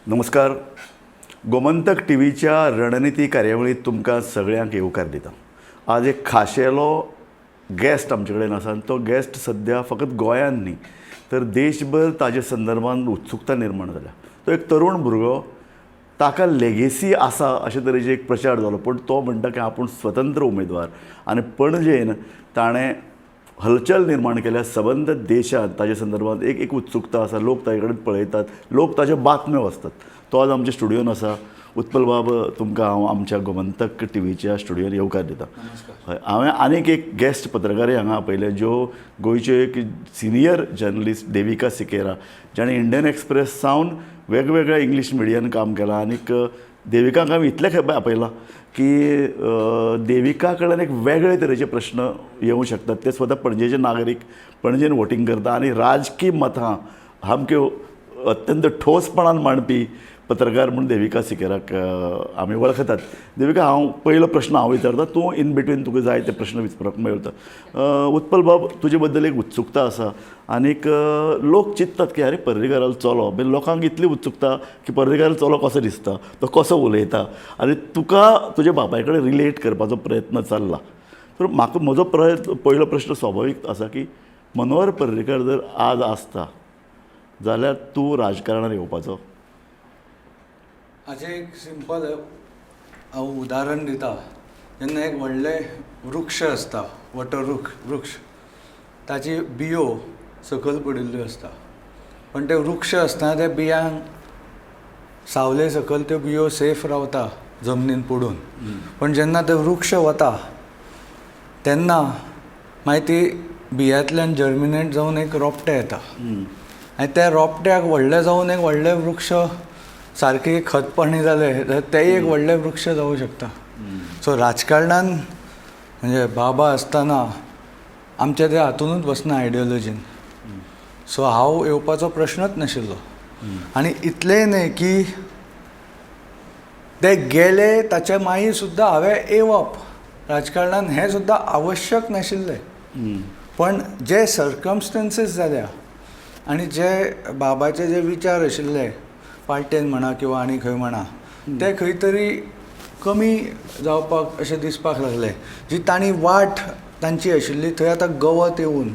नमस्कार. गोमंतक टीव्हीच्या रणनिती कार्यावळीत तुमकां सगळ्यांक येवकार दिता. आज एक खाशेलो गेस्ट आमचे कडेन आसा आनी तो गेस्ट सद्या फकत गोंयांत न्ही तर देशभर ताजे संदर्भान उत्सुकता निर्माण जाल्या. तो एक तरुण भुरगो, ताका लेगेसी आसा अशे तरेचे एक प्रचार जालो, पूण तो म्हणटा की आपूण स्वतंत्र उमेदवार आनी पणजेन ताणें हलचल निर्माण केल्या. सबंद देशांत ताजे संदर्भात एक एक उत्सुकता आसा. लोक ताजे कडेन पळयतात, लोक ताज्यो बातम्यो वाचतात. तो आज आमच्या स्टुडियोन आसा. उत्पल बाब, तुमकां हांव आमच्या गोमंतक टीव्हीच्या स्टुडियोन येवकार दिता. हय, हांवें आनीक एक गेस्ट पत्रकारय हांगा आपयले, ज्यो गोंयच्यो एक सिनियर जर्नलिस्ट देविका सिकेरा, जाणें इंडियन एक्सप्रेस सावन वेगवेगळ्या इंग्लीश मिडियान काम केलां. आनीक देविकाक हांवें इतले खेपे आपयलां की देविका कडल्यान एक वेगळे तरेचे प्रश्न येवं शकतात. ते स्वता पणजेचे नागरीक, पणजेन वोटींग करता आनी राजकीय मतां सामक्यो अत्यंत ठोसपणान मांडपी पत्रकार म्हूण देविका सिकेराक आमी वळखतात. देविका, हांव पयलो प्रश्न हांव विचारता, तूं इन बिटवीन तुका जाय ते प्रश्न विचारपाक मेळटा. उत्पल बाब, तुजे बद्दल एक उत्सुकता आसा आनीक लोक चिंततात की अरे, पर्रीकारालो चलो. मागीर लोकांक इतली उत्सुकता की पर्रीकारालो चलो कसो दिसता, तो कसो उलयता आनी तुका तुज्या बापाय कडेन रिलेट करपाचो प्रयत्न चल्ला. तर म्हाका म्हजो प्रयत्न, पयलो प्रश्न स्वाभावीक आसा की मनोहर पर्रीकार जर आज आसता जाल्यार तूं राजकारणात येवपाचो? हाचें एक सिंपल हांव उदाहरण दिता. जेन्ना एक व्हडलें वृक्ष आसता, वटवृक्ष वृक्ष, ताची बियो सकयल पडिल्ल्यो आसता, पण ते वृक्ष आसतना त्या बियांक सावले सकयल त्यो बियो सेफ रावता जमनीन पडून. पण जेन्ना ते वृक्ष वता तेन्ना मागीर ती बियांतल्यान जर्मिनेट जावन एक रोपटें येता आनी त्या रोपट्याक व्हडलें जावन एक व्हडलें वृक्ष, सारकी खत पाणी जालें जाल्यार तेंय एक व्हडलें वृक्ष जावूं शकता. सो राजकारणान म्हणजे बाबा आसतना आमच्या ते हातूनच बसना आयडियोलॉजीन. सो हांव येवपाचो प्रश्नच नाशिल्लो. आनी इतलेंय न्हय की ते गेले ताच्या मागीर सुद्दां हांवें येवप राजकारणान हें सुद्दां आवश्यक नाशिल्लें. पण जे सर्कमस्टन्सीस जाल्या आनी जे बाबाचे जे विचार आशिल्ले, पार्टेन म्हणा किंवा आनी खंय म्हणा, ते खंय तरी कमी जावपाक अशें दिसपाक लागले. जी तांणी वाट तांची आशिल्ली थंय आतां गवत येवन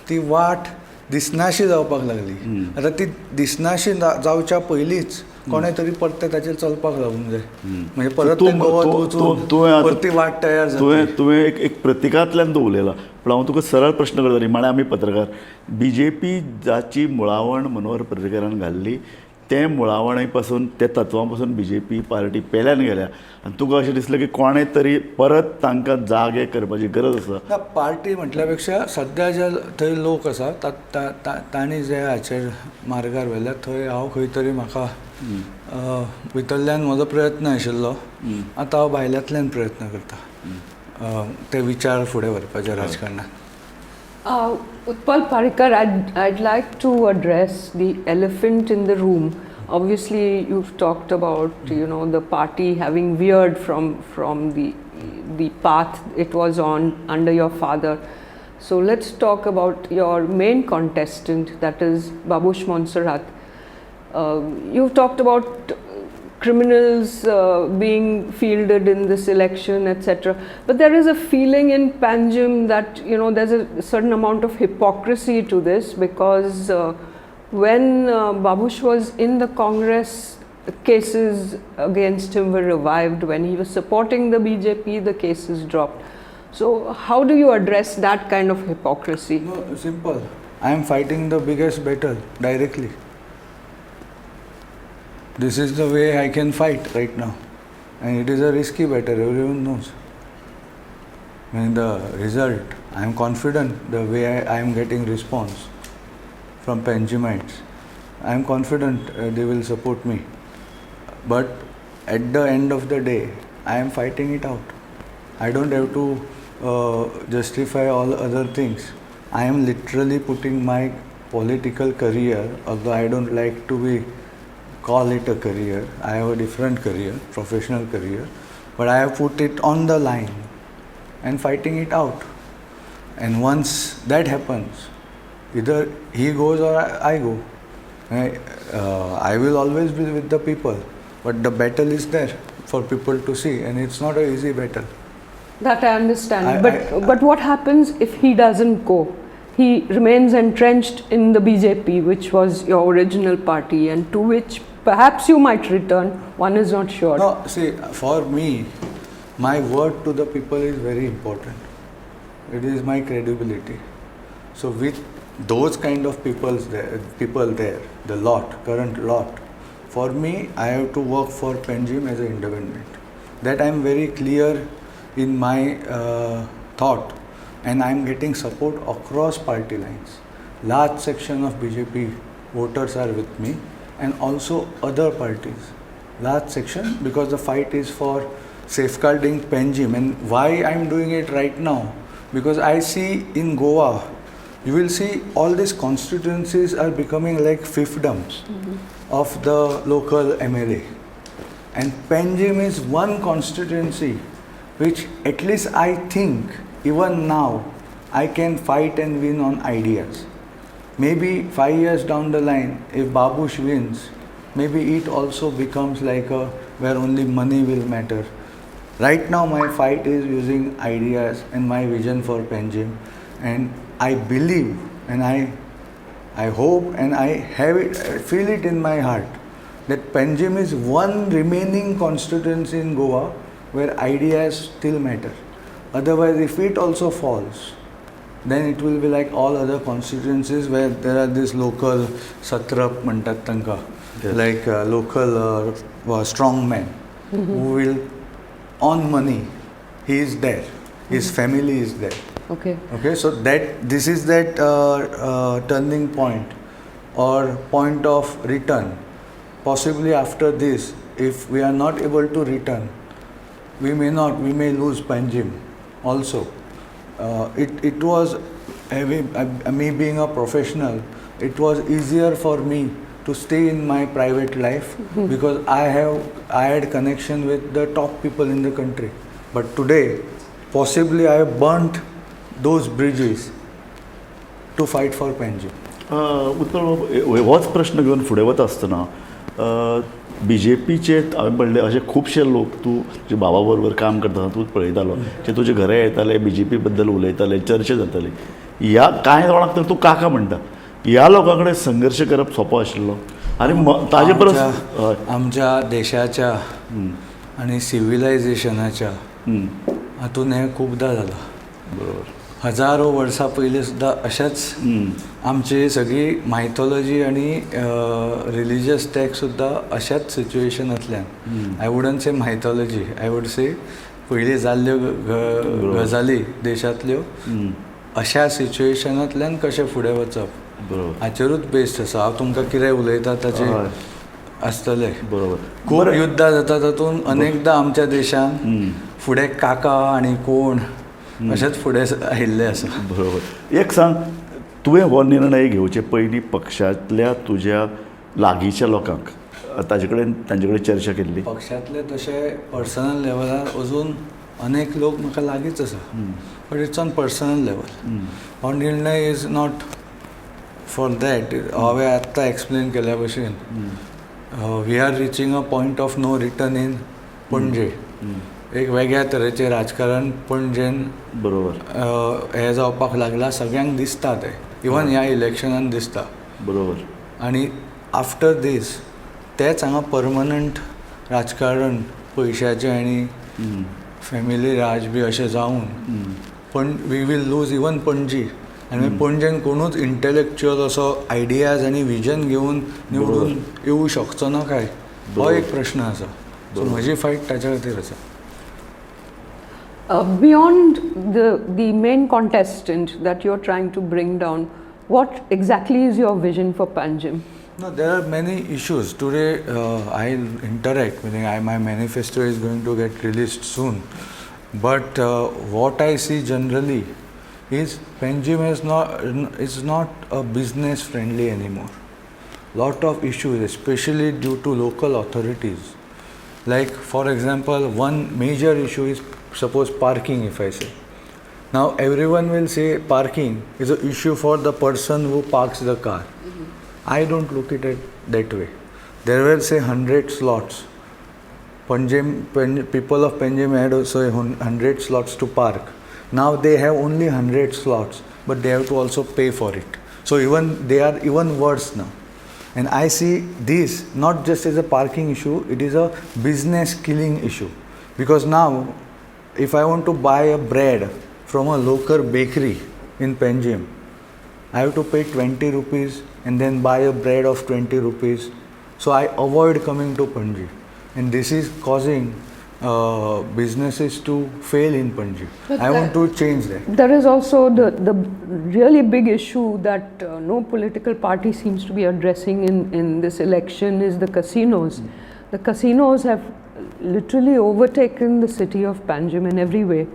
ती वाट दिसनाशी जावपाक लागली. आतां ती दिसनाशी जावच्या पयलींच कोणें तरी परतें ताचेर चलपाक लागूंक जाय. म्हणजे परत तें गवत वचून तुवें आतां परती वाट तयार जातली. तुवें एक एक प्रतिकांतल्यान तूं उलयला, पूण हांव तुका सरळ प्रश्न करता. निमाणें आमी पत्रकार, बीजेपी जाची मुळावण मनोहर पर्रीकारान घाल्ली, तें मुळावणे पासून, त्या तत्वां पासून बीजेपी पार्टी पेल्यान गेल्या आनी तुका अशें दिसलें की कोणें तरी परत तांकां जागे करपाची गरज आसा? ना, पार्टी म्हटल्या पेक्षा सद्या जे थंय लोक आसा तांणी जे हाचेर मार्गार व्हेल्या थंय हांव खंय तरी म्हाका भितरल्यान म्हजो प्रयत्न आशिल्लो. आतां हांव भायल्यांतल्यान प्रयत्न करता ते विचार फुडें व्हरपाचे राजकारणात. Utpal Parrikar, I'd like to address the elephant in the room. Obviously, you've talked about the party having veered from the path it was on under your father. So let's talk about your main contestant, that is Babush Monserrat. You've talked about criminals being fielded in this election, etc. But there is a feeling in Panjim that there's a certain amount of hypocrisy to this because when Babush was in the Congress, the cases against him were revived. When he was supporting the BJP, the cases dropped. So, how do you address that kind of hypocrisy? No, simple. I am fighting the biggest battle directly. This is the way I can fight right now. And it is a risky battle, everyone knows. When the result, I am confident the way I am getting response from Panjimites. I am confident they will support me. But at the end of the day, I am fighting it out. I don't have to justify all other things. I am literally putting my political career, although I don't like to be call it a career. I have a different career, professional career, but I have put it on the line and fighting it out. And once that happens, either he goes or I go. I will always be with the people, but the battle is there for people to see, and it's not a easy battle. That I understand. But what happens if he doesn't go? He remains entrenched in the BJP, which was your original party, and to which perhaps you might return. One is not sure. No, see, for me, my word to the people is very important. It is my credibility. So with those kind of people there, the lot, current lot, for me, I have to work for Panjim as an independent. That I am very clear in my thought, and I am getting support across party lines. Large section of BJP voters are with me, and also other parties. Large section, because the fight is for safeguarding Panjim. And why I am doing it right now? Because I see in Goa, you will see all these constituencies are becoming like fiefdoms of the local MLA. And Panjim is one constituency which at least I think even now I can fight and win on ideas. Maybe 5 years down the line, if Babush wins, maybe it also becomes like a where only money will matter. Right now my fight is using ideas and my vision for Panjim, and I believe and I hope and I have it, I feel it in my heart that Panjim is one remaining constituency in Goa where ideas still matter. Otherwise, if it also falls, then it will be like all other constituencies where there are this local satrap म्हणतात तांकां, like local strong men who will on money. He is there, his family is there. Okay. Okay, so that this is that turning point or point of return. Possibly after this, if we are not able to return, we may lose Panjim also. It was, me being a professional, it was easier for me to stay in my private life because I had connection with the top people in the country. But today, possibly I have burnt those bridges to fight for Panjim. Utpal, होच प्रश्न घेवन फुडें वता आसतना B J पीचे हांवें म्हणलें अशे खुबशे लोक तूं जे बाबा बरोबर काम करता तूं पळयतालो जे तुजे घरा येताले बी जे पी बद्दल उलयताले चर्चा जाताली. ह्या कांय जाणांक तर तूं काका म्हणटा, ह्या लोकां कडेन संघर्श करप सोंपो आशिल्लो आनी ताजे परस आमच्या देशाच्या आनी सिविलायझेशनाच्या हातून हें खुबदां जालां. बरोबर. हजारो वर्सां पयलीं सुद्दां अशेंच आमची सगळी मायथोलॉजी आनी रिलिजियस टॅक्स सुद्दां अशाच सिच्युएशनांतल्यान. I wouldn't say mythology, I would say पयलीं जाल्ल्यो गजाली देशांतल्यो अशा सिच्युएशनांतल्यान कशें फुडें वचप हाचेरूच बेस्ड आसा. हांव तुमकां कितें उलयता ताचेर आसतलें. बरोबर. खूब युद्धां जाता तातूंत अनेकदां आमच्या देशान फुडें काका आनी कोण अशेंच फुडें आयिल्लें आसा. बरोबर. एक सांग, तुवें हो निर्णय घेवचे पयलीं पक्षांतल्या तुज्या लागींच्या लोकांक ताजे कडेन तांचे कडेन चर्चा केल्ली? पक्षांतले तशे पर्सनल लेवलार अजून अनेक लोक म्हाका लागींच आसा, but it's on personal level. हो निर्णय is not for that. हांवें आत्तां एक्सप्लेन केल्या भशेन we are reaching a point of no return in Panaji. एक वेगळ्या तरेचें राजकारण पणजेन बरोबर हें जावपाक लागलां, सगळ्यांक दिसता तें, इवन ह्या इलेक्शनान दिसता. बरोबर. आनी आफ्टर दीस तेंच हांगा परमनंट राजकारण पयशाचें आनी फॅमिली राज बी अशें जावन पण we will lose even Panaji. आनी पणजेन कोणूच इंटलेक्च्युअल असो आयडियाज आनी विजन घेवन निवडून येवं शकचो ना काय, हो एक प्रश्न आसा. सो म्हजी फायट ताच्या खातीर आसा. Beyond the main contestant that you're trying to bring down, what exactly is your vision for Panjim? No, there are many issues. Today I interact, meaning my manifesto is going to get released soon. But what I see generally is Panjim is not a business friendly anymore. Lot of issues, especially due to local authorities. Like for example, one major issue is suppose parking, if I say. Now everyone will say parking is an issue for the person who parks the car. I don't look it at that way. There were, say, 100 slots. Panjim, people of Panjim had also 100 slots to park. Now they have only 100 slots, but they have to also pay for it. So even they are even worse now. And I see this not just as a parking issue, it is a business killing issue. Because now, if I want to buy a bread from a local bakery in Panjim, I have to pay 20 rupees and then buy a bread of 20 rupees. So I avoid coming to Panjim. And this is causing businesses to fail in Panjim. But I want to change that. There is also the really big issue that no political party seems to be addressing in this election is the casinos. The casinos have literally overtaken the city of Panjim in every way.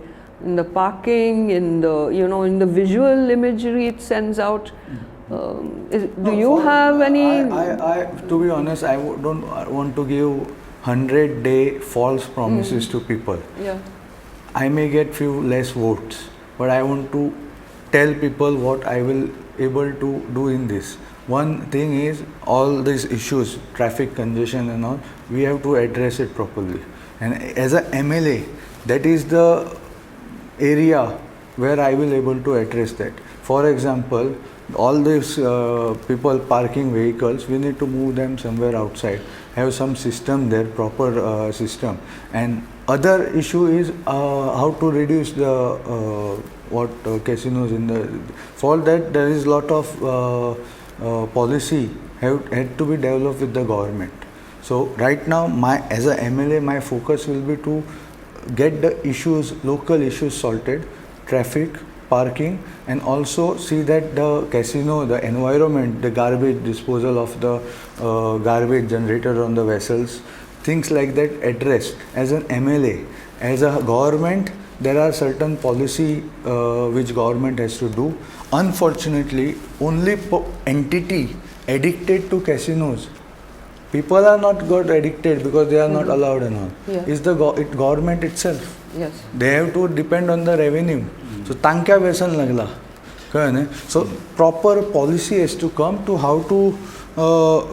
In the parking, in the, you know, in the visual imagery it sends out. Do No, you have any? I, to be honest, I don't want to give 100-day false promises to people. Yeah. I may get few less votes, but I want to tell people what I will able to do in this. One thing is all these issues, traffic congestion and all, we have to address it properly. And as a MLA, that is the area where I will able to address that. For example, all these people parking vehicles, we need to move them somewhere outside, have some system there, proper system. And other issue is how to reduce the casinos in the. For that there is lot of policy had to be developed with the government. So right now, as a MLA, my focus will be to get the issues, local issues sorted, traffic, parking, and also see that the casino, the environment, the garbage disposal of the garbage generated on the vessels, things like that addressed. As an MLA, as a government, there are certain policy which government has to do. Unfortunately, only entity addicted to casinos, people are not got addicted because they are not allowed and all. Yeah. It's the government itself. Yes. They have to depend on the revenue. So तांकां व्यसन लागला, कळ्ळें न्ही? So proper policy has to come to how to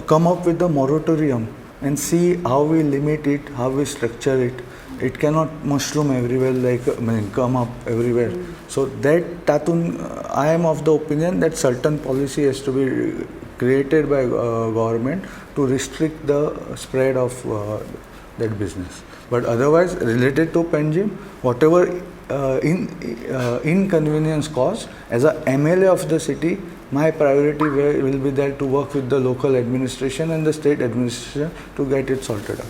come up with the moratorium and see how we limit it, how we structure it. It cannot mushroom everywhere, like I mean, come up everywhere. So that tatun, I am of the opinion that certain policy has to be created by government to restrict the spread of that business. But otherwise, related to Panjim, whatever inconvenience caused, as a MLA of the city, my priority will be there to work with the local administration and the state administration to get it sorted out.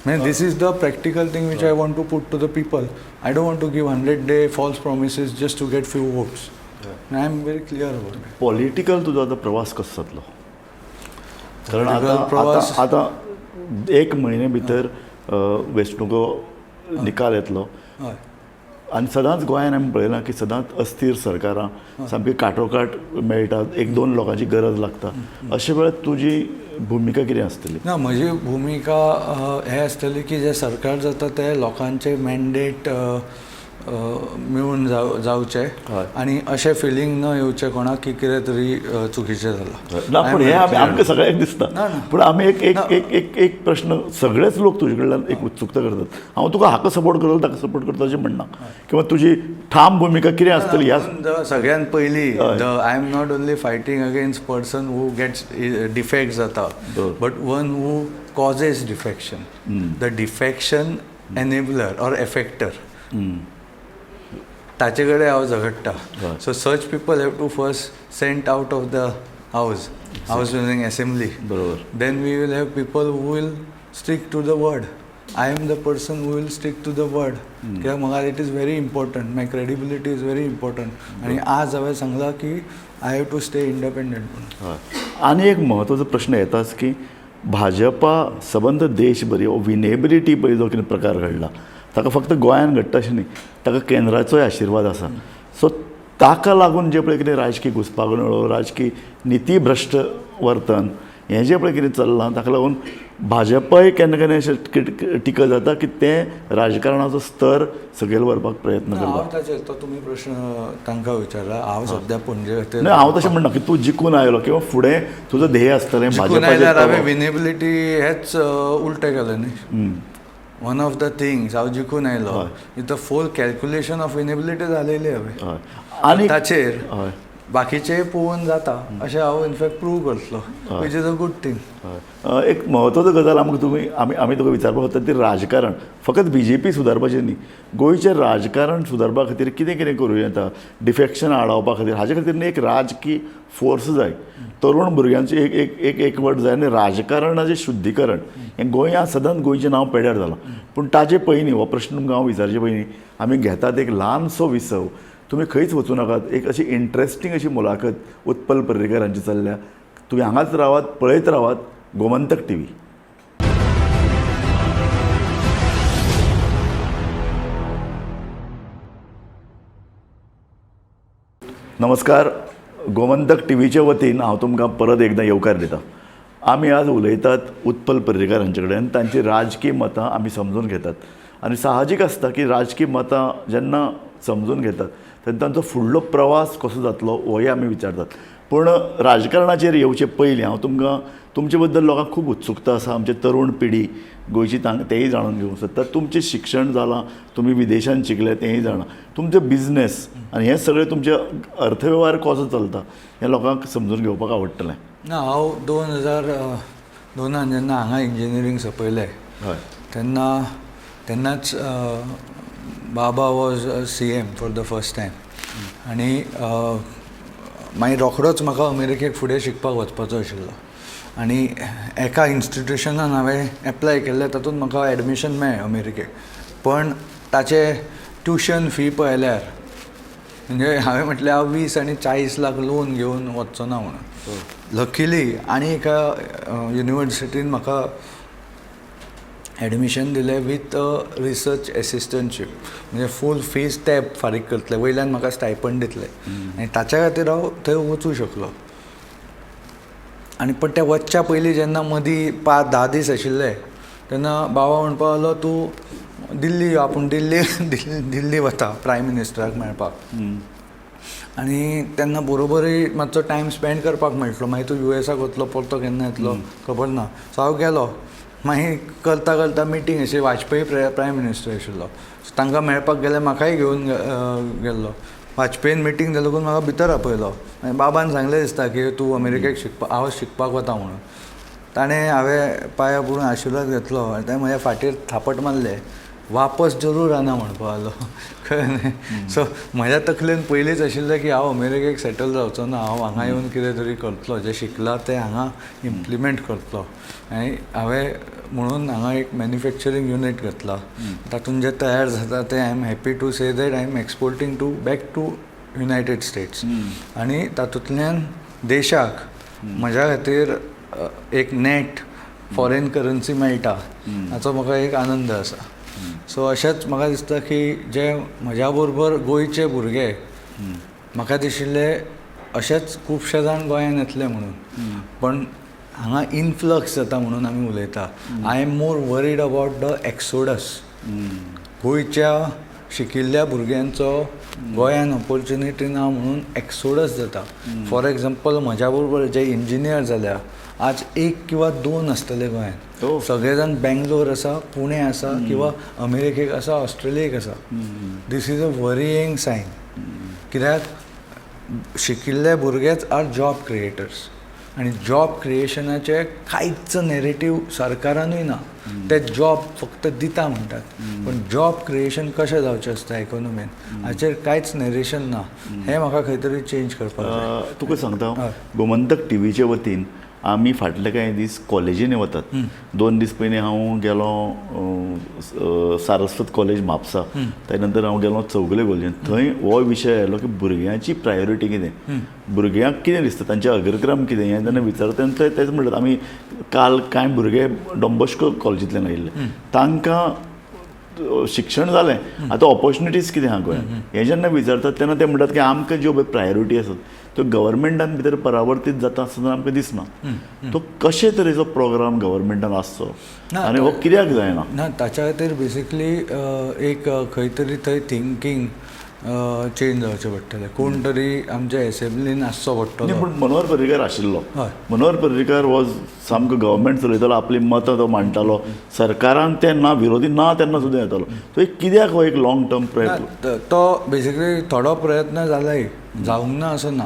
Man, this is the practical thing which I want to put to the people. I don't want to give 100-day false promises just to get few votes. Yeah. I am very clear about it. Political तुझो आतां प्रवास कसो जातलो? कारण प्रवास आतां एक म्हयने भितर वेंचणुको निकाल येतलो आनी सदांच गोंयान आमी पळयलां की सदांच अस्थिर सरकारां सामकी काटोकाट मेळटात, एक दोन लोकांची गरज लागता. अशे वेळार तुजी भुमिका कितें आसतली? ना, म्हजी भुमिका हें आसतली की जें सरकार जाता तें लोकांचें मॅन्डेट मेळून जावचें आनी अशें फिलींग न येवचें कोणाक की कितें तरी चुकीचें जालां. ना, पूण हें आमकां सगळ्यांक दिसता. पूण आमी एक एक एक एक एक प्रश्न सगळेच लोक तुजे कडल्यान एक उत्सुकता करतात. हांव तुका हाका सपोर्ट करता ताका सपोर्ट करता अशें म्हणना, किंवा तुजी ठाम भुमिका कितें आसतली ह्या सगळ्यांत पयलीं I am not only fighting against person who gets defect जाता, but one who causes defection, the defection enabler or effector, ताचे कडेन हांव झगडटा. So such people have to first sent out of the house, house using assembly. बरोबर. Then we will have people who will stick to the word. I am the person who will stick to the word. कित्याक म्हाका it is very important, my credibility is very important. आनी आज हांवें सांगलां की I have to stay independent म्हणून. आनी एक म्हत्वाचो प्रश्न येताच की भाजपा सबंद देशभर हो विनेबिलिटी पळय जो कितें प्रकार घडला ताका फक्त गोंयान घडटा अशें न्ही, ताका केंद्राचोय आशिर्वाद आसा. सो ताका लागून जें पळय कितें राजकी घुस्पागोंदळ, राजकी नितीभ्रश्ट वर्तन हें जें पळय कितें चल्लां ताका लागून भाजपय केन्ना केन्ना अशें टिका जाता की तें राजकारणाचो स्तर सकयल व्हरपाक प्रयत्न करता. हांव ताचेर तो तुमी प्रश्न तांकां विचारला. हांव सद्या पणजे खातीर ना, हांव तशें म्हणना की तूं जिखून आयलो किंवा फुडें तुजो ध्येय आसतलें जिखून आयल्यार हांवें विनेबिलिटी हेच उलटें केलें न्ही. वन ऑफ the things हांव जिखून आयलो the full calculation of winnability जालेली हांवें आनी ताचेर बाकीचे पळोवन जाता अशें हांव इनफॅक्ट प्रूव करतलो, which is a good thing. एक म्हत्वाचो गजाल आमकां तुमी आमी तुका विचारपाक सोदता ती राजकारण फकत बीजेपी सुदारपाचें न्ही, गोंयचें राजकारण सुदारपा खातीर कितें कितें करूं येता, डिफेक्शन आडावपा खातीर, हाजे खातीर न्ही एक राजकी फोर्स जाय, तरुण भुरग्यांची एक एक एक एकवट जाय आनी राजकारणाचें शुद्धीकरण हें गोंयांत सदांच गोंयचें नांव पेड्यार जालां. पूण ताजे पयलीं हो प्रश्न तुमकां हांव विचारचे पयलीं आमी घेतात एक ल्हानसो विसव. तुमी खंयच वचूं नाकात, एक अशी इंट्रस्टींग अशी मुलाखत उत्पल पर्रीकर हांची चल्ल्या. तुमी हांगाच रावात, पळयत रावात गोमंतक टीव्ही. नमस्कार, गोमंतक टीव्हीचे वतीन हांव तुमकां परत एकदां येवकार दिता. आमी आज उलयतात उत्पल पर्रीकर हांचे कडेन, तांची राजकीय मतां आमी समजून घेतात आनी साहजीक आसता की राजकीय मतां जेन्ना समजून घेतात तेन्ना तांचो फुडलो प्रवास कसो जातलो होय आमी विचारतात. पूण राजकारणाचेर येवचे पयलीं हांव तुमकां तुमचे बद्दल लोकांक खूब उत्सुकता आसा, आमचे तरुण पिढी गोंयची तेंय जाणून घेवंक सोदता. तुमचें शिक्षण जालां, तुमी विदेशांत शिकले तेंय जाणा, तुमचो बिजनेस आनी हें सगळें तुमचें अर्थवेव्हार कसो चलता हें लोकांक समजून घेवपाक आवडटलें. ना, हांव 2002 जेन्ना हांगा इंजिनियरींग सोंपयलें तेन्ना तेन्नाच बाबा was CM for the first time आनी मागीर रोखडोच म्हाका अमेरिकेक फुडें शिकपाक वचपाचो आशिल्लो आनी एका इन्स्टिट्युशनान हांवें एप्लाय केल्लें, तातूंत म्हाका एडमिशन मेळ्ळें अमेरिकेक. पण ताचे ट्युशन फी पळयल्यार म्हणजे हांवें म्हटलें हांव 20 आनी 40 लाख लोन घेवन वचचो ना म्हणून. लकीली आनी एका युनिवर्सिटीन म्हाका एडमिशन दिलें विथ रिसर्च एसिस्टंटशीप, म्हणजे फूल फीज ते फारीक करतले, वयल्यान म्हाका स्टायपंड दितले आनी ताच्या खातीर हांव थंय वचूं शकलो. आनी पण ते वचच्या पयलीं जेन्ना मदीं 5-10 दीस आशिल्ले तेन्ना बाबा म्हणपाक लागलो तूं दिल्ली यो, आपूण दिल्ली दिल्ली वता प्रायम मिनिस्टराक मेळपाक. आनी तेन्ना बरोबरूय मातसो टायम स्पेंड करपाक मेळटलो, मागीर तूं युएसाक वतलो, परतो केन्ना येतलो खबर ना. सो हांव गेलो, मागीर करता करता मिटींग अशी वाजपेयी प्रायम मिनिस्टर आशिल्लो, तांकां मेळपाक गेले, म्हाकाय घेवन गेल्लो. वाजपेयीन मिटींग जातकूच म्हाका भितर आपयलो. मागीर बाबान सांगलें दिसता की तूं अमेरिकेक शिकपाक, हांव शिकपाक वता म्हणून. ताणें हांवें पांया पडून आशिर्वाद घेतलो आनी ताणें म्हज्या फाटीर थापट मारलें, वापस जरूर आना म्हणपाक लागलो. कळ्ळें न्ही. सो म्हज्या तकलेन पयलींच आशिल्लें की हांव अमेरिकेक सेटल जावचो ना, हांव हांगा येवन कितें तरी करतलो, जें शिकलां तें हांगा इम्प्लिमेंट करतलो. आनी हांवें म्हणून हांगा एक मॅन्युफॅक्चरींग युनीट घेतलां, तातूंत जें तयार जाता तें I am happy to say that I am exporting to back to United States. आनी तातूंतल्यान देशाक म्हज्या खातीर एक नॅट फॉरेन करन्सी मेळटा हाचो म्हाका एक आनंद आसा. सो अशेंच म्हाका दिसता की जे म्हज्या बरोबर गोंयचे भुरगे म्हाका दिशिल्ले अशेंच खुबशे जाण गोंयांत येतले म्हणून, पण हांगा इनफ्लक्स जाता म्हणून आमी उलयता. I am more worried about the exodus. गोंयच्या शिकिल्ल्या भुरग्यांचो गोंयान ऑपॉर्च्युनिटी ना म्हणून एक्सोडस जाता. फॉर एग्जाम्पल म्हज्या बरोबर जे इंजिनियर जाल्या आज 1 किंवा 2 आसतले गोंयांत, सगळे जाण बेंगलोर आसा, पुणे आसा, किंवा अमेरिकेक आसा, ऑस्ट्रेलियेक आसा. This is a worrying sign. कित्याक शिकिल्ले भुरगेच are job creators आनी जॉब क्रिएशनाचे कांयच नॅरेटीव सरकारानूय ना. ते जॉब फक्त दिता म्हणटात, पण जॉब क्रिएशन कशें जावचें आसता इकोनॉमीन हाचेर कांयच नॅरेशन ना. हें म्हाका खंय तरी चेंज करपाक जाय. तुका सांगता, गोमंतक टीव्हीचे वतीन आमी फाटले कांय दीस कॉलेजींनी वतात. 2 दीस पयलीं हांव गेलो सारस्वत कॉलेज म्हापसा, त्या नंतर हांव गेलो चौगुले कॉलेजीन. थंय हो विशय आयलो की भुरग्यांची प्रायोरिटी कितें, भुरग्यांक कितें दिसता, तांचे अग्रक्रम कितें हें जेन्ना विचारता तेन्ना तेच म्हणटात. आमी काल कांय भुरगे डॉन बॉस्को कॉलेजींतल्यान आयिल्ले, तांकां शिक्षण जालें, आतां ऑपॉर्च्युनिटीज कितें आहा गोंयांत हें जेन्ना विचारतात तेन्ना ते म्हणटात की आमकां ज्यो प्रायोरिटी आसात त्यो गव्हर्मेंटान भितर परावर्तीत जाता आसतना आमकां दिसना. तो कशे तरेचो प्रोग्राम गव्हर्मेंटान आसचो ना, आनी हो कित्याक जायना? ना, ताच्या खातीर बेसिकली एक खंय तरी थंय थिंकींग चेंज जावचें पडटलें. कोण तरी आमच्या एसेंब्लीन आसचो न्ही, पडटलो. पूण मनोहर पर्रीकार आशिल्लो. हय. मनोहर पर्रीकार वॉज सामको गव्हर्मेंट चलयतालो, आपली मतां तो मांडटालो, सरकारान ते ना विरोधी ना तेन्ना सुद्दां येतालो. तो एक कित्याक हो एक लॉंग टर्म ना, प्रयत्न? तो बेसिकली थोडो प्रयत्न जालाय, जावंक ना असो ना,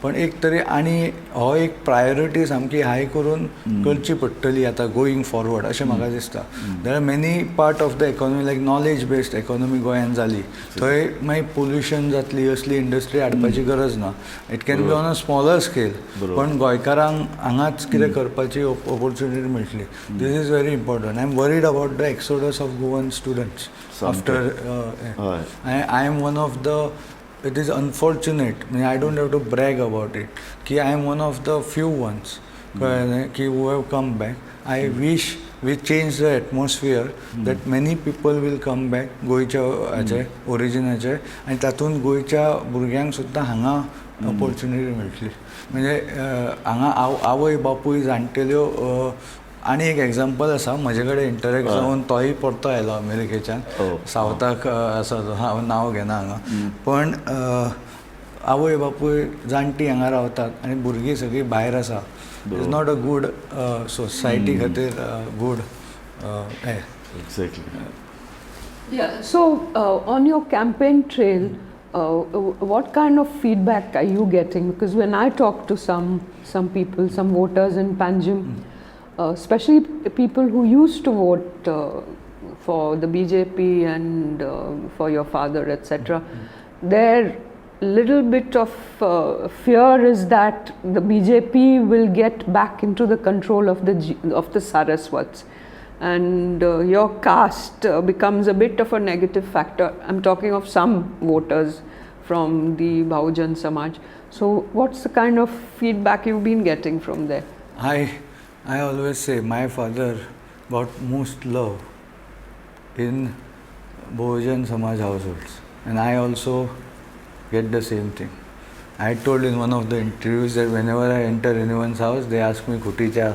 पण एक तरी आनी हो एक प्रायोरिटी सामकी हाय करून करची पडटली आतां गोईंग फॉरवर्ड अशें म्हाका दिसता. There are many part of the economy, like knowledge based economy गोंयांत जाली, थंय मागीर पोल्युशन जातली असली इंडस्ट्री हाडपाची गरज ना. It can be on a smaller scale, पण गोंयकारांक हांगाच कितें करपाची ऑपॉर्च्युनिटी मेळटली. This is very important. I am worried about the exodus of Goan students after. हय. I am one of the, it is unfortunate, म्हणजे I don't have to brag about it की I am one of the few ones, कळ्ळें न्ही, की who have come back. I wish we change the atmosphere that many people will come back गोंयच्या हाचे ओरिजिनाचे, आनी तातूंत गोंयच्या भुरग्यांक सुद्दां हांगा ऑपॉर्च्युनिटी मेळटली. म्हणजे हांगा आवय बापूय जाणटेल्यो. आनी एक एग्जाम्पल आसा म्हजे कडेन इंटरेक्ट जावन, तोय परतो आयलो अमेरिकेच्यान, सावथाक आसा तो, हांव नांव घेना हांगा, पण आवय बापूय जाणटी हांगा रावतात आनी भुरगीं सगळीं भायर आसा. Is not a good society खातीर गूड हें. Exactly. Yeah. So, on your campaign trail, what kind of feedback are you getting? Because when I talk to some people, some voters in Panjim, especially people who used to vote for the BJP and for your father, etc., their little bit of fear is that the BJP will get back into the control of the Saraswats, and your caste becomes a bit of a negative factor. I'm talking of some voters from the Bahujan Samaj. So, what's the kind of feedback you've been getting from there? I always say my father got most love in Bahujan Samaj households, and I also get the same thing. I told in one of the interviews that whenever I enter anyone's house, they ask me खुटी च्या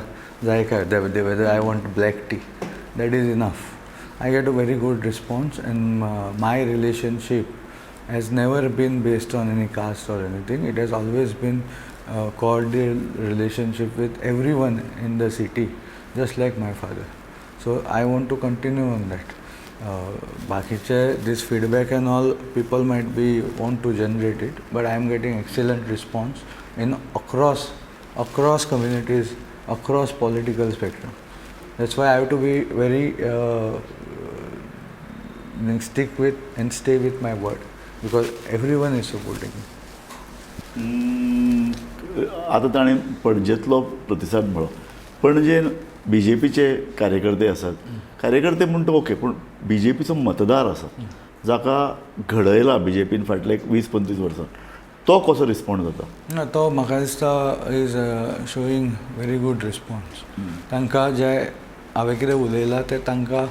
जाय काय, whether I want black tea. That is enough. I get a very good response, and my relationship has never been based on any caste or anything. It has always been a cordial relationship with everyone in the city, just like my father. So I want to continue on that. बाकीचे this feedback and all, people might be want to generate it, but I am getting excellent response in across communities, across political spectrum. That's why I have to be very stick with and stay with my word, because everyone is supporting me. आतां ताणें पणजेंतलो प्रतिसाद म्हळो. पणजेन बीजेपीचे कार्यकर्ते आसात, कार्यकर्ते म्हणटा okay, पूण बीजेपीचो मतदार आसा जाका घडयला बीजेपीन फाटले एक 20-25 वर्सां, तो कसो रिस्पोंड जाता? ना, तो म्हाका दिसता is showing very good response. तांकां जे हांवें कितें उलयलां तें तांकां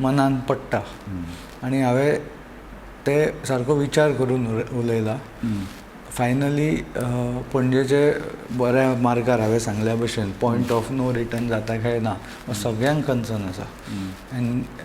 मनान पडटा आनी हांवें ते सारको विचार करून उलयला. फायनली पणजेचे बऱ्या मार्गार हांवें सांगल्या भशेन पॉयंट ऑफ नो रिटर्न जाता काय ना हो सगळ्यांक कन्सर्न आसा,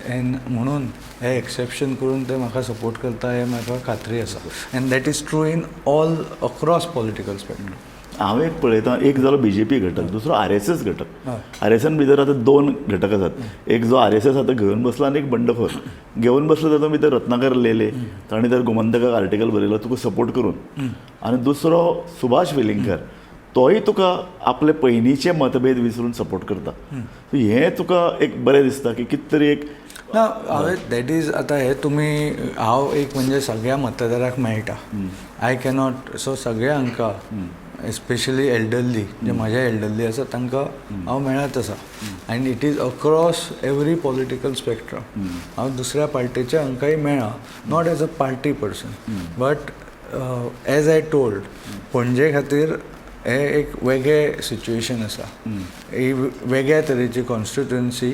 एंड म्हणून हे एक्सेप्शन करून ते म्हाका सपोर्ट करता हें म्हाका खात्री आसा, and that is true in all across political spectrum. हांव एक पळयता, एक जालो बीजेपी घटक, दुसरो आरएसएस घटक. हय. आरएसएन भितर आतां दोन घटक आसात, एक जो आरएसएस आतां घेवन बसला आनी एक बंडखोर घेवन बसलो. तातूंत भितर रत्नाकर लेले, ताणें तर गोमंतकाक आर्टिकल बरयलो तुका सपोर्ट करून, आनी दुसरो सुभाष वेलिंगकर, तोय तुका आपले पयलींचे मतभेद विसरून सपोर्ट करता. सो हें तुका एक बरें दिसता की कितें तरी एक ना, हांवें that is आतां हें तुमी, हांव एक म्हणजे सगळ्या मतदाराक मेळटा, I cannot, सो सगळ्या हांकां एस्पेशली एल्डरली, जे म्हजे एल्डरली आसा तांकां हांव मेळत आसा, आनी it is across every political spectrum. हांव दुसऱ्या पार्टीच्या हांकांय मेळ्ळा, not as a party person, but as I told, Panaji खातीर हें एक वेगळें सिच्युएशन आसा. ही वेगळ्या तरेची constituency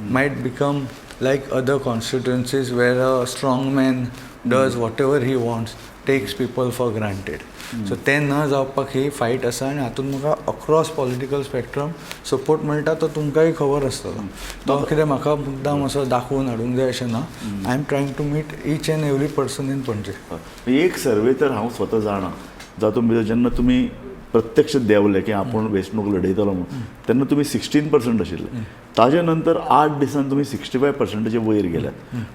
might become like other constituencies where a strong man does whatever he wants, takes people for granted. So तें न जावपाक ही फायट आसा आनी हातूंत म्हाका अक्रॉस पॉलिटिकल स्पेक्ट्रम सपोर्ट मेळटा तो तुमकांय खबर आसतलो. तो कितें म्हाका मुद्दाम असो दाखोवन हाडूंक जाय अशें ना. I am trying to meet each and every person in Panaji. एक सर्वे तर हांव स्वता जाणा, जातूंत भितर जेन्ना तुमी प्रत्यक्ष देंवले की आपूण वेंचणूक लढयतलो म्हणून, तेन्ना तुमी 16% आशिल्ले. ताजे नंतर 8 दिसान तुमी 65%चे वयर गेल्यात.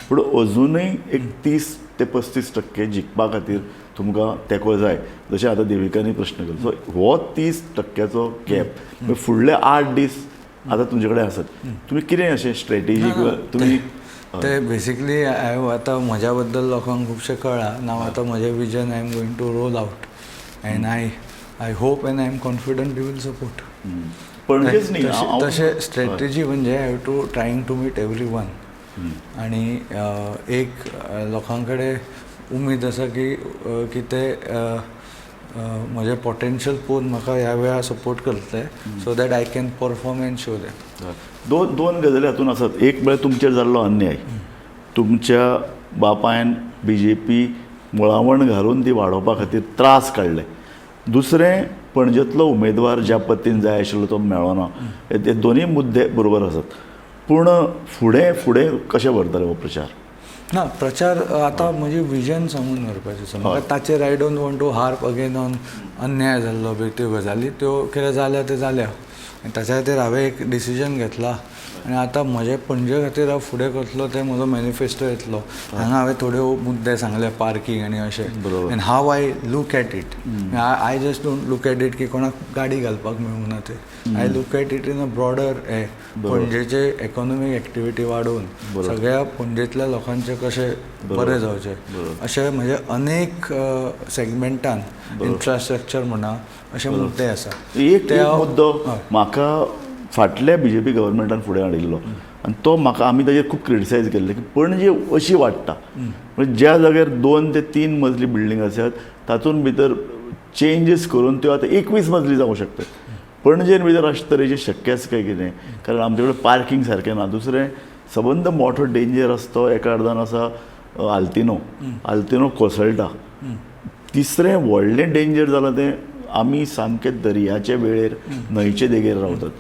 पूण अजुनूय एक 30 ते 35% जिखपा खातीर तुमकां तेंको जाय, जशें आतां देविकानी प्रश्न केलो. सो हो 30%चो गॅप फुडले 8 दीस आतां तुमचे कडेन आसात, तुमी कितें अशें स्ट्रेटेजी किंवा तुमी ते बेसिकली हांव आतां म्हज्या बद्दल लोकांक खुबशें कळ्ळां. नाव आतां म्हजें vision I am going to roll out and I hope and I am confident you will support. पणजेच न्ही, तशें स्ट्रेटेजी म्हणजे I have to trying to meet every one. आनी एक लोकां कडेन उमेद आसा की की ते म्हजें पोटेन्शियल पळोवन म्हाका ह्या वेळार सपोर्ट करतले, so that I can perform and show them. दोन गजाली हातूंत आसात. एक म्हळ्यार तुमचेर जाल्लो अन्याय, तुमच्या बापायन बी जे पी मुळावण घालून ती वाडोवपा खातीर त्रास काडले. दुसरें, पणजेंतलो उमेदवार ज्या पद्दतीन जाय आशिल्लो तो मेळना. हे दोनूय मुद्दे बरोबर आसात, पूण फुडें फुडें कशें व्हरतले हो प्रचार? ना, प्रचार आतां म्हजी विजन सांगून व्हरपाचें आसा म्हाका. ताचेर I don't want to harp again on अन्याय जाल्लो बी त्यो गजाली, त्यो कितें जाल्या त्यो जाल्या आनी ताच्या खातीर हांवें एक डिसिजन घेतला आनी आतां म्हजे पणजे खातीर हांव फुडें करतलो तें म्हजो मॅनिफेस्टो येतलो. हांगा हांवें थोड्यो मुद्दे सांगले, पार्कींग आनी अशें, and how I look at it. I just don't look at it की कोणाक गाडी घालपाक मेळूंक ना ते. I look at it in a broader हे पणजेचे इकॉनॉमीक एक्टिविटी वाडोवन सगळ्या पणजेंतल्या लोकांचें कशें बरें जावचें अशें म्हजे अनेक सेगमेंटान इन्फ्रास्ट्रक्चर म्हणा अशे मुद्दे आसा. एक मुद्दो म्हाका फाटल्या बी जे पी गव्हर्मेंटान फुडें हाडिल्लो आनी तो म्हाका आमी ताजेर खूब क्रिटिसायज केल्ले की पणजे अशी वाडटा म्हणजे ज्या जाग्यार 2 ते 3 मजली बिल्डींग आसात तातूंत भितर चेंजीस करून त्यो आतां 21 मजली जावंक शकतात. पणजेन भितर अशे तरेचें शक्य आसा काय कितें? कारण आमचे कडेन पार्कींग सारकें ना. दुसरें सबंद मोठो डेंजर आसा तो एका अर्दान आसा आल्तिनो, आल्तिनो कोसळटा. तिसरें व्हडलें डेंजर जालां तें आमी सामके दर्याचे वेळेर न्हंयचे देगेर रावतात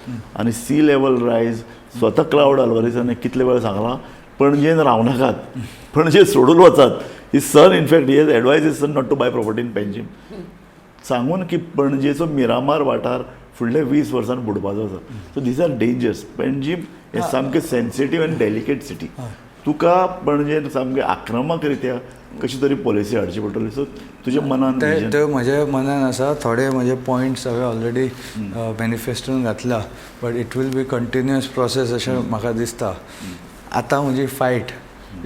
आनी सी लेवल रायज. स्वता क्लावड अल्वारीसान कितले वेळ सांगलां पणजेन रावनाकात, पणजे सोडून वचात. His son in fact he has advise his son not to buy property in Panjim, सांगून की पणजेचो मिरामार वाठार फुडल्या 20 वर्सांनी बुडपाचो आसा. So these are dangers. Panjim हें सामकें सेन्सिटीव आनी डेलिकेट सिटी. तुका पणजेन सामकें आक्रमक रित्या कशी तरी पॉलिसी हाडची पडटली. सो तुज्या मनान ते म्हज्या मनान आसा. थोडे म्हजे पॉयंट्स हांवें ऑलरेडी मॅनिफेस्टोन घातला, but it will be continuous process अशें म्हाका दिसता. आतां म्हजी फायट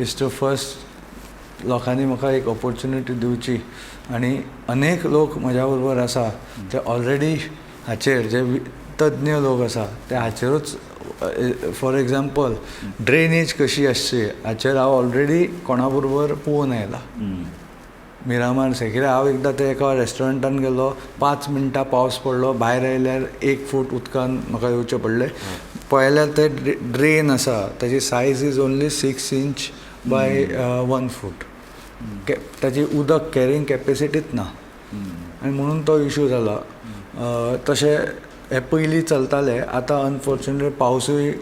is to first लोकांनी म्हाका एक ऑपोर्चुनिटी दिवची आनी अनेक लोक म्हज्या बरोबर आसा ते ऑलरेडी हाचेर जे तज्ञ लोक आसा ते हाचेरूच, फॉर एग्जाम्पल ड्रेनेज कशी आसची हाचेर हांव ऑलरेडी कोणा बरोबर पळोवन आयला. मिरामार कित्याक हांव एकदां ते एका रेस्टॉरंटान गेलो, 5 मिनटां पावस पडलो, भायर आयल्यार 1 फूट उदकान म्हाका येवचें पडलें. पळयल्यार ते ड्रेन आसा ताची size is only 6 inch by 1 foot, ताची उदक कॅरिंग कॅपेसिटीच ना आनी म्हणून तो इशू जाला. तशें हे पयलीं चलतालें, आतां अनफॉर्चुनेटली पावसूय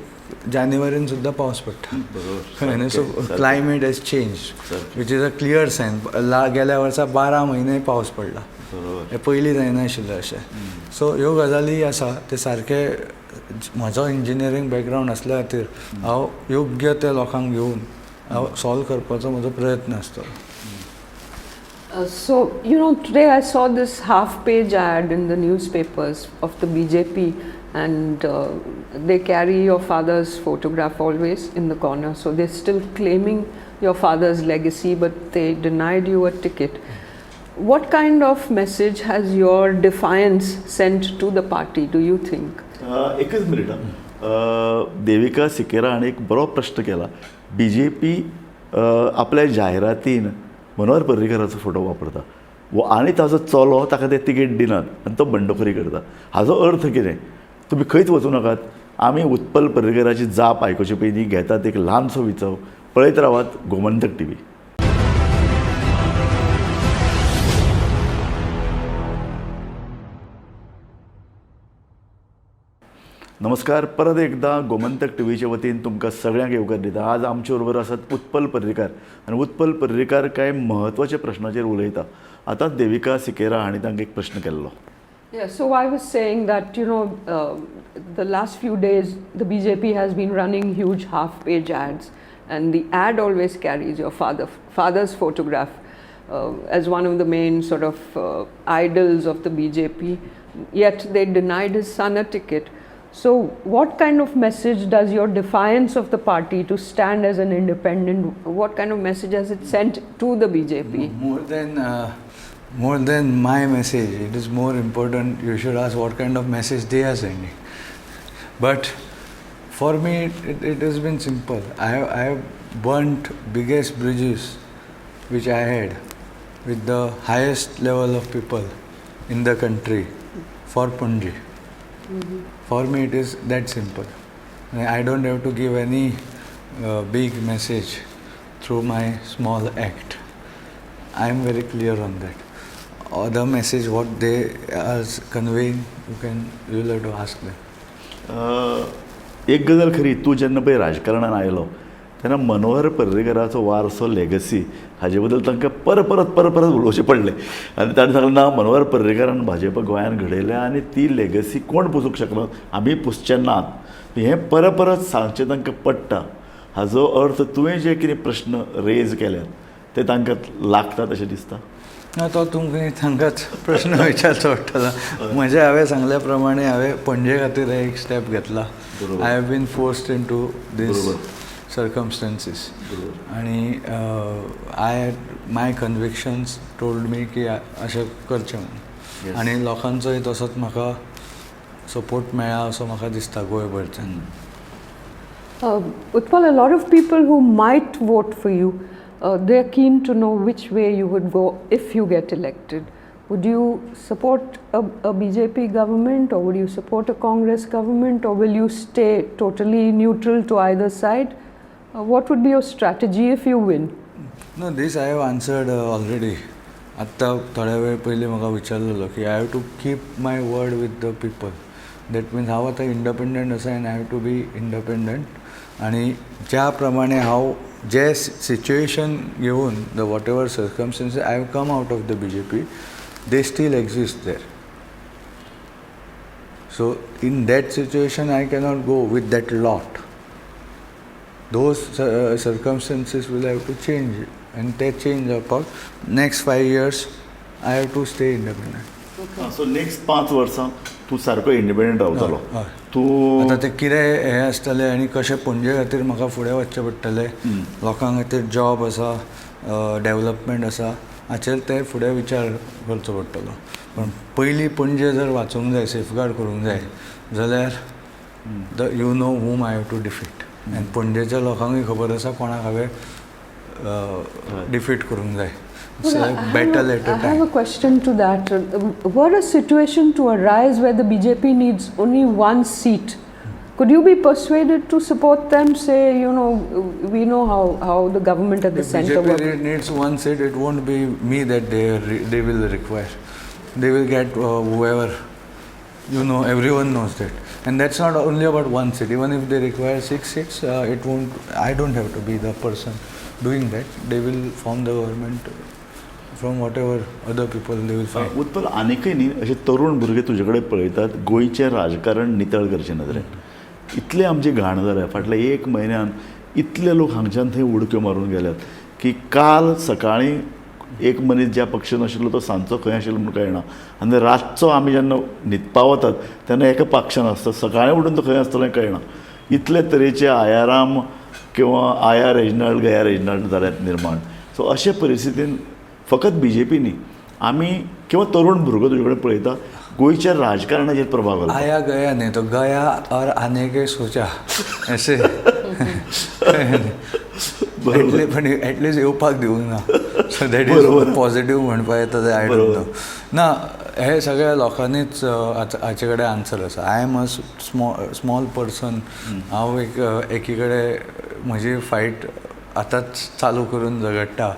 जानेवारीन सुद्दां पावस पडटा. So climate has change which is a clear sign. गेल्या वर्सा 12 म्हयने पावस पडला, हे पयलीं जायनाशिल्लें अशें. सो ह्यो गजाली आसा ते सारके म्हजो इंजिनियरींग बॅकग्रावंड आसल्या खातीर हांव योग्य त्या लोकांक घेवन हांव सॉल्व करपाचो म्हजो प्रयत्न आसतलो. So, you know, today I saw this half-page ad in the newspapers of the BJP, and they carry your father's photograph always in the corner. So they're still claiming your father's legacy, but they denied you a ticket. What kind of message has your defiance sent to the party, do you think? एकच minute. Devika Sequeira हाणें एक बरो प्रश्न केला. B J P आपल्या जायरातीन Manohar पर्रीकराचो photo वापरता आनी ताजो चलो ताका ते तिकेट दिनात आनी तो बंडखोरी करता. हाजो अर्थ कितें? तुमी खंयच वचूं नाकात. आमी उत्पल पर्रीकराची जाप आयकुचे पयलीं घेतात एक ल्हानसो विचव. पळयत रावात गोमंतक टी व्ही. नमस्कार, परत एकदा गोमंतक टीव्हीच्या वतीन तुमकां सगळ्यांक येवकार दिता. आज आमचे बरोबर आसात उत्पल पर्रीकार आनी उत्पल पर्रीकार कांय म्हत्वाच्या प्रश्नाचेर उलयता. आतां देविका सिकेरा हांणी तांकां एक प्रश्न केल्लो. Yeah, so I was saying that, the last few days the BJP has been running huge half page ads, and the ad always carries your father's photograph as one of the main sort of idols of the BJP. Yet they denied his son a ticket. So, what kind of message does your defiance of the party to stand as an independent, what kind of message has it sent to the BJP? More than my message, it is more important you should ask what kind of message they are sending. But for me, it has been simple. I have burnt biggest bridges which I had with the highest level of people in the country for Panaji. For me, it is that simple. I don't have to give any big message through my small act. I am very clear on that. Other message what they are conveying, you will have to ask them. एक गजाल खरी, तूं जेन्ना पळय राजकारणान आयलो तेन्ना Manohar पर्रीकराचो वारसो, legacy हाजे बद्दल तांकां परत परत परत परत उलोवचें पडलें आनी ताणें सांगलें, ना, मनोहर पर्रीकरान भाजपा गोंयान घडयल्या आनी ती लेगसी कोण पुसूंक शकना, आमी पुसचे नात. हें परत परत सांगचें तांकां पडटा. हाजो अर्थ तुवें जे कितें प्रश्न रेज केल्यात ते तांकां लागतात अशें दिसता? ना, तो तुमकां तांकांच प्रश्न विचारचो पडटलो. म्हजें हांवें सांगल्या प्रमाणे हांवें पणजे खातीर एक स्टेप घेतला. I have been forced into this circumstances आणि I my convictions told me की अशें करचें म्हणून आनी लोकांचोय तसोच म्हाका सपोर्ट मेळ्ळा असो म्हाका दिसता गोंयभरच्यान. Utpal, a lot of people who might vote for you, they're keen to know which way you would go if you get elected. Would you support a BJP government, or would you support a Congress government, or will you stay totally neutral to either side? What would be your strategy if you win? No, this I have answered already. आत्तां थोड्या वेळ पयलीं म्हाका विचारलेलो की I have to keep my word with the people. That means हांव आतां independent आसा and I have to be independent. आनी ज्या प्रमाणे हांव जे सिच्युएशन घेवन, the whatever circumstances I have come out of the BJP, they still exist there. So in that situation I cannot go with that lot. Those circumstances will have to change, and ते change जावपाक next 5 years I have to stay independent. So next 5 वर्सां तूं सारको independent रावतलो? हय. तूं आतां ते कितें हें आसतलें आनी कशें पणजे खातीर म्हाका फुडें वचचें पडटलें, लोकां खातीर जॉब आसा, डेवलपमेंट आसा, हाचेर ते फुडें विचार करचो पडटलो. पण पयलीं पणजे जर वाचोवंक जाय, सेफगार्ड करूंक जाय जाल्यार the you know whom I have to defeat, आनी पणजेच्या लोकांकूय खबर आसा कोणाक हांवें डिफीट करूंक जाय. Well, I have battle at a I have time. A question to that. Were a situation to arise where the BJP needs only one seat, could you be persuaded to support them? Say, we know how the government at the If center BJP works. Needs one seat, it won't be me that they will require. They will get whoever. Everyone knows that. And that's not only about one seat. Even if they require six seats, it won't. I don't have to be the person doing that. They will form the government from whatever other people they will find. Utpal, आनीकय न्ही अशे तरुण भुरगे तुजे कडेन पळयतात. गोंयचें राजकारण नितळ करचें नदरेन इतलें आमची घाण जाल्या. फाटल्या एक म्हयन्यान इतले लोक हांगच्यान थंय उडक्यो मारून गेल्यात की काल सकाळीं एक मनीस ज्या पक्षान आशिल्लो तो सांजचो खंय आशिल्लो म्हूण कळना आनी रातचो आमी जेन्ना न्हिदपा वतात तेन्ना एका पक्षान आसता, सकाळीं उठून तो खंय आसतलो हें कळना. इतले तरेचे आयाराम किंवा आया रेजनाल्ड गया रेजनाल्ड जाल्यात निर्माण. सो अशे परिस्थितीन फकत बीजेपी न्ही, आमी किंवा तरुण भुरगो तुजे कडेन पळयता, गोंयच्या राजकारणाचेर प्रभाव घालता. आया गया नहीं तो गया और आने के सोचा ऐसे. पण एटलिस्ट येवपाक दिवंक ना, सो that is positive म्हणपा येता ते, I don't know. ना, हे सगळ्या लोकांनीच हाचे कडेन आन्सर आसा. I am a small person. हांव एक एकी कडेन म्हजी फायट आतांच चालू करून झगडटा.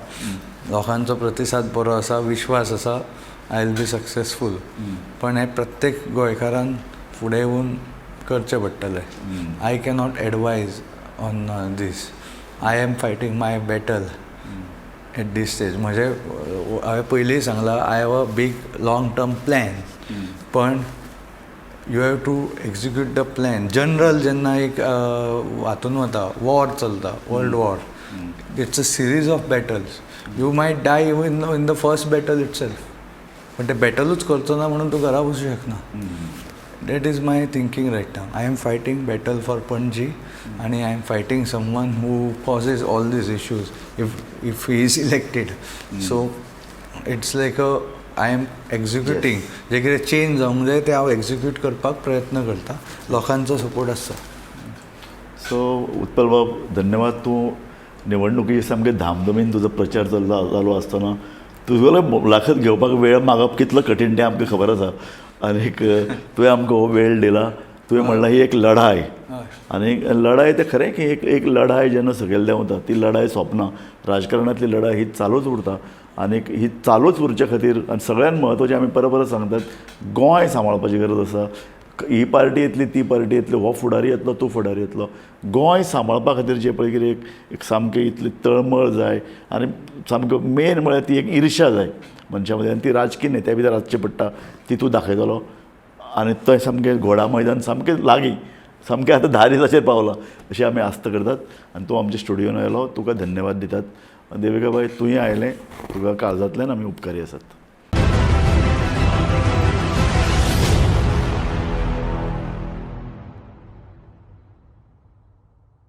लोकांचो प्रतिसाद बरो आसा, विश्वास आसा I will be successful. पण हे प्रत्येक गोंयकारान फुडें येवन करचें पडटलें. I cannot advise on these. I am fighting my battle at this stage. म्हजें हांवें पयलींय सांगलां, I have a big long term plan, पण you have to execute the plan. General जेन्ना एक हातून वता, वॉर चलता, world war, it's a series of battles. You might die in the first battle itself, पण ते बॅटलूच करचो ना म्हणून तूं घरा बसूं शकना. That is my thinking right now. I am fighting battle for Panaji आनी I am fighting someone who causes all these issues if he is elected. So it's like a I am executing जे कितें change जावंक जाय तें हांव execute करपाक प्रयत्न करता. लोकांचो सपोर्ट आसा. सो उत्पल बाब, धन्यवाद. तूं निवडणुकीचे सामके धामधुमीन तुजो प्रचार चल्ला चालू आसतना तुगेलो मुलाखत घेवपाक वेळ मागप कितलो कठीण तें आमकां खबर आसा. आनीक तुवें आमकां हो वेळ दिला. तुवें म्हणलां ही एक लढाय. आनी लढाय तें खरें की एक एक लढाय जेन्ना सकयल देंवता ती लढाय सोंपना. राजकारणांतली लढाय ही चालूच उरता आनीक ही चालूच उरचे खातीर आनी सगळ्यात म्हत्वाचें आमी परत परत सांगतात, गोंय सांबाळपाची गरज आसा. ही पार्टी येतली, ती पार्टी येतली, हो फुडारी येतलो, तूं फुडारी येतलो, गोंय सांबाळपा खातीर जें पळय कितें एक एक सामकें इतली तळमळ जाय आनी सामको मेन म्हळ्यार ती एक इर्शा जाय मनशा मदीं आनी ती राजकीय नेत्या भितर आसची पडटा. ती तूं दाखयतलो आनी थंय सामकें घोडा मैदान सामकें लागीं, सामकें आतां 10 दिसाचेर पावलां अशी आमी आस्त करतात. आनी तूं आमच्या स्टुडियोन आयलो, तुका धन्यवाद दितात. देविका बाय, तूंय आयलें, तुका काळजांतल्यान आमी उपकारी आसात.